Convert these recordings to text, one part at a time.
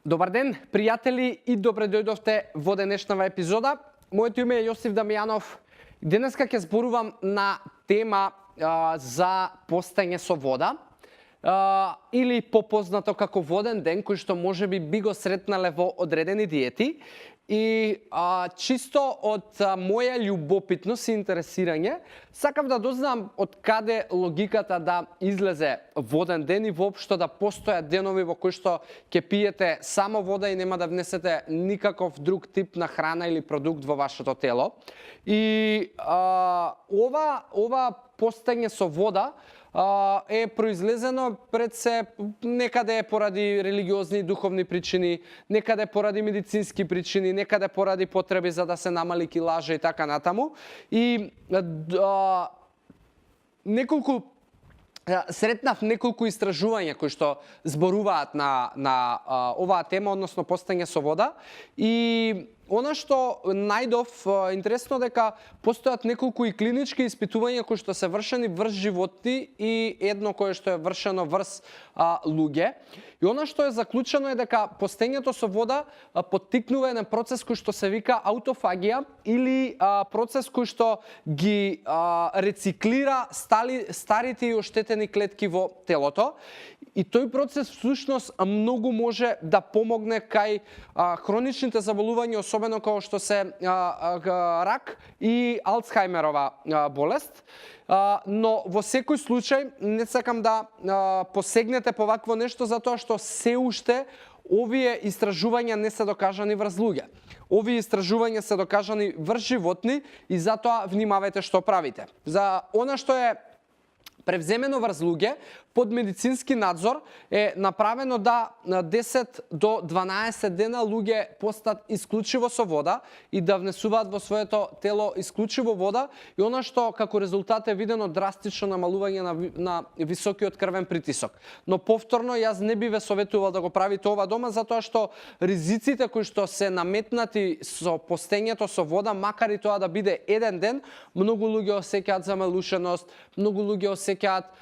Добар ден, пријатели, и добре дојдовте во денешнава епизода. Моето име е Јосиф Дамјанов. Денеска ќе зборувам на тема за постење со вода, или попознато како воден ден, кој што можеби би го сретнале во одредени диети. И чисто од моја љубопитност и интересирање, сакав да дознам од каде логиката да излезе воден ден и воопшто да постојат денови во кои што ќе пиете само вода и нема да внесете никаков друг тип на храна или продукт во вашето тело. И ова постење со вода е произлезено пред се некаде поради религиозни и духовни причини, некаде поради медицински причини, некаде поради потреби за да се намали килажа и така натаму. И сретнав неколку истражувања кои што зборуваат на оваа тема, односно постење со вода. И она што најдов интересно дека постојат неколку и клинички испитувања кои што се вршени врз животни и едно кое што е вршено врз луѓе. И она што е заклучено е дека постењето со вода поттикнува еден процес кој што се вика аутофагија или процес кој што ги рециклира старите и оштетени клетки во телото. И тој процес всушност многу може да помогне кај хроничните заболувања, особено како што се рак и Алцхајмерова болест. Но во секој случај не сакам да посегнете по вакво нешто затоа што се уште овие истражувања не се докажани врз луѓе. Овие истражувања се докажани врз животни и затоа внимавајте што правите. За она што е превземено врз луѓе, под медицински надзор е направено да на 10 до 12 дена луѓе постат исклучиво со вода и да внесуваат во своето тело исклучиво вода, и она што како резултат е видено драстично намалување на високиот крвен притисок. Но повторно јас не би ве советувал да го правите ова дома, затоа што ризиците кои што се наметнати со постењето со вода, макар и тоа да биде еден ден, многу луѓе осеќаат замелушеност, многу луѓе осеќаат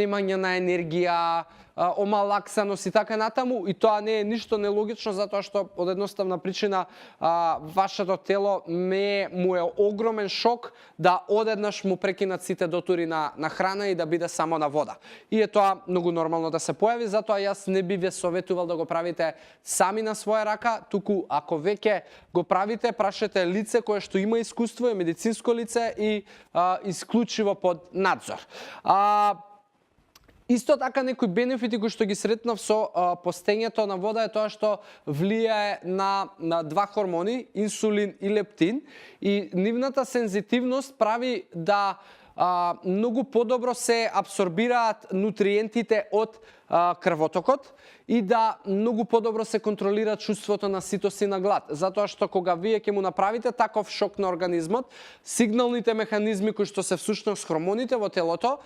немање на енергија, омалаксаност и така натаму, и тоа не е ништо нелогично затоа што од едноставна причина вашето тело му е огромен шок да одеднаш му прекинат сите дотури на храна и да биде само на вода. И е тоа многу нормално да се појави, затоа јас не би ве советувал да го правите сами на своја рака, туку ако веќе го правите, прашете лице кое што има искуство, е медицинско лице и исклучиво под надзор. Исто така некои бенефити кои што ги сретнав со постењето на вода е тоа што влијае на два хормони, инсулин и лептин, и нивната сензитивност прави да многу подобро се абсорбираат нутриентите од крвотокот и да многу подобро се контролира чувството на ситост и на глад. Затоа што кога вие ќе му направите таков шок на организмот, сигналните механизми кои што се всушност хормоните во телото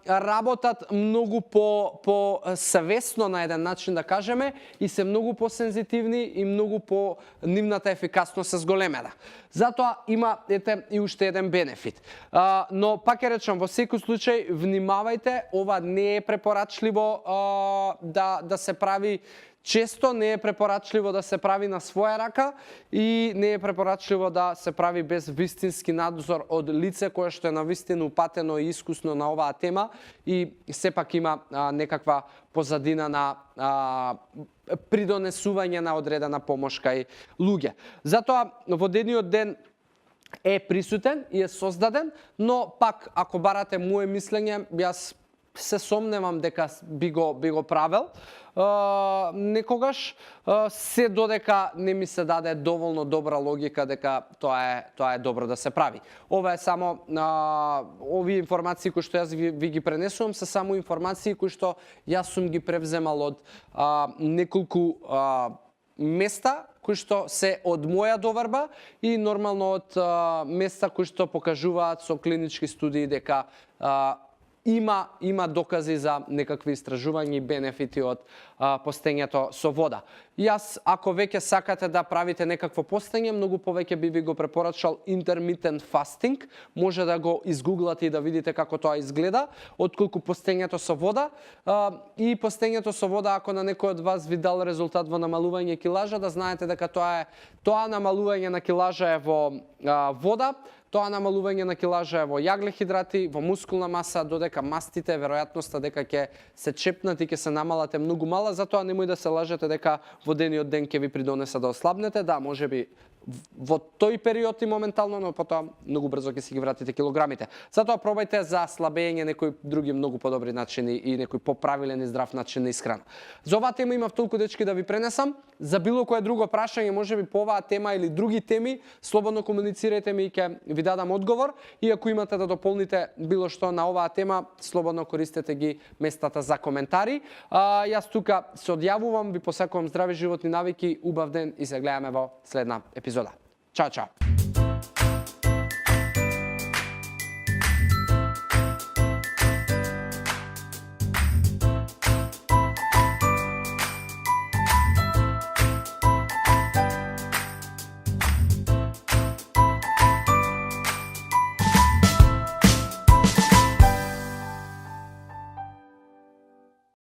работат многу по свесно на еден начин да кажеме и се многу посензитивни и многу по нивната ефикасност се зголемена. Затоа има и уште еден бенефит. Но пак ќе речам, во секој случај внимавајте, ова не е препорачливо да се прави често, не е препорачливо да се прави на своја рака и не е препорачливо да се прави без вистински надзор од лице кое што е навистина упатено и искусно на оваа тема и сепак има некаква позадина на придонесување на одредена помош кај луѓе. Затоа водениот ден е присутен и е создаден, но пак ако барате мое мислење, јас се сомневам дека би го правел некогаш, се додека не ми се даде доволно добра логика дека тоа е добро да се прави. Ова е само овие информации кои што јас ви ги пренесувам се само информации кои што јас сум ги превземал од неколку места кои што се од моја доварба и нормално од места кои што покажуваат со клинички студии дека има докази за некакви истражувања и бенефити од постењето со вода. Јас, ако веќе сакате да правите некакво постење, многу повеќе би ви го препорачал intermittent fasting. Може да го изгуглате и да видите како тоа изгледа, отколку постењето со вода. И постењето со вода, ако на некој од вас ви дал резултат во намалување килажа, да знаете дека тоа намалување на килажа е во вода, тоа намалување на килажа е во јаглехидрати, во мускулна маса, додека мастите, веројатноста дека ќе се чепнат и ќе се намалат е многу мала, затоа немој да се лажете дека во дениот ден ќе ви придонеса да ослабнете. Да, можеби во тој период и моментално, но потоа многу брзо ќе си ги вратите килограмите. Затоа пробајте за слабење некои други многу подобри начини и некој поправилен и здрав начин на исхрана. За оваа тема имав толку, дечки, да ви пренесам. За било кое друго прашање, можеби по оваа тема или други теми, слободно комуницирајте ми и ќе ви дадам одговор. И ако имате да дополните било што на оваа тема, слободно користете ги местата за коментари. Јас тука се одјавувам, ви посакувам здрави животни навики, убав ден и се гледаме во следна епизода. Чао, чао!